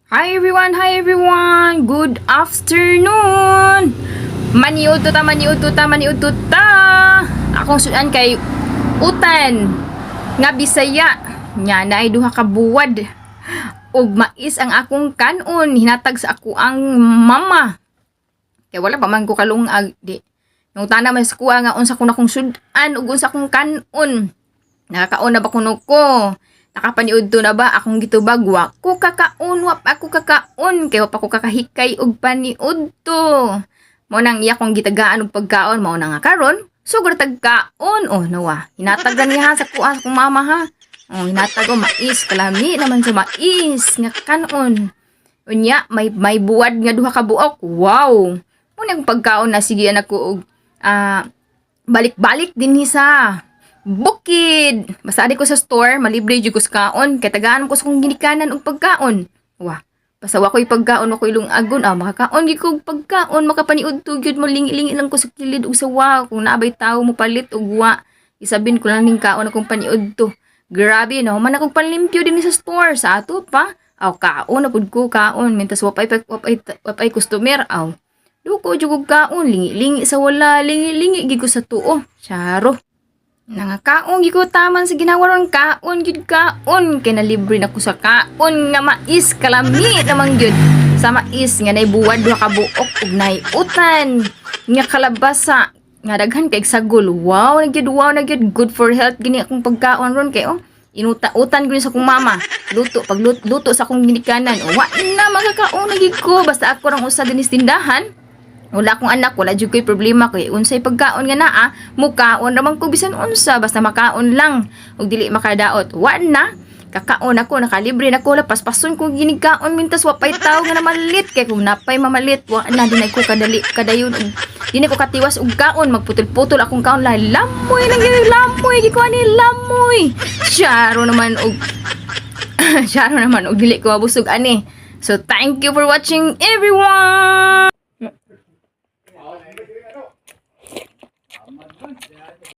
Hi everyone, hi everyone. Good afternoon. Maniud to ta, maniud to ta, maniud to ta. Akong sudan kay utan nga Bisaya. Nya naay duha ka buwad. Ug mais ang akong kanon, hinatag sa ako ang mama. Kay wala pa man ko kalungag di. Nangutana man sa kuha nga unsa ko na kong sudan ug unsa akong kanon. Nakakaon na ba kuno ko? Nakapaniud to na ba akong gitubag? Wa ko kakaon, wa pa ako kakaon kay wa pa ko kakahikay og paniud to. Mao nang iya kong gitagaan og pagkaon, mao na nga karon sugod tagkaon. Oh, nawa. Hinatag niya sa kuha sa akong mama ha. Oh, hinatag og mais, kalami naman sa mais nga kanon. Unya may buwad nga duha ka buok. Wow. Mo nang pagkaon na sige anak ko og balik-balik dinhi sa bukid. Basta adi ko sa store, malibre jud ko sa kaon. Kay tagaan ko sa kong ginikanan og pagkaon. Wah, basta wa ko'y pagkaon, wa ko'y lungagon. Ah, makakaon gyud ko og pagkaon, makapaniud to gyud mo, lingi-lingi lang ko sa kilid ug sa wa. Kung naa bay tawo mo palit og wa, isabin ko lang ning kaon akong paniud to. Grabe, no? Man akong panlimpyo din sa store. Sa ato pa. Aw, kaon na pud ko, kaon. Mintas wa pay customer. Aw, duko jud og kaon. Lingi-lingi sa wala, lingi-lingi gyud ko sa tuo. Charo. Nangakaon gyud ko taman sa ginawaron, kaon gyud kaon kay nalibre na ko sa kaon nga mais, kalami naman gyud sa mais nga nay buwad duha ka buok ug nay utan nga kalabasa nga daghan kay sagol. Wow na gyud, wow na gyud, good for health gini akong pagkaon ron kay oh inuta utan gyud sa akong mama luto pag luto sa akong ginikanan. Oh, wa na makakaon na gyud ko basta ako rang usa dinhi sa tindahan. Wala akong anak, wala jud ko'y problema kay unsay pagkaon nga naa, mukaon ra man ko bisan unsa basta makaon lang ug dili makadaot. Wa na kakaon ako, nakalibre na ko, paspason ko ginikaon mintas wa pay tawo nga namalit, kay kung napay mamalit, wa na, di na ko kadali kadayon og di na ko katiwas og kaon, magputol-putol akong kaon. Lamoy lang gyud, lamoy gikuha ni lamoy. Charo naman og dili ko mabusog ani. So thank you for watching, everyone.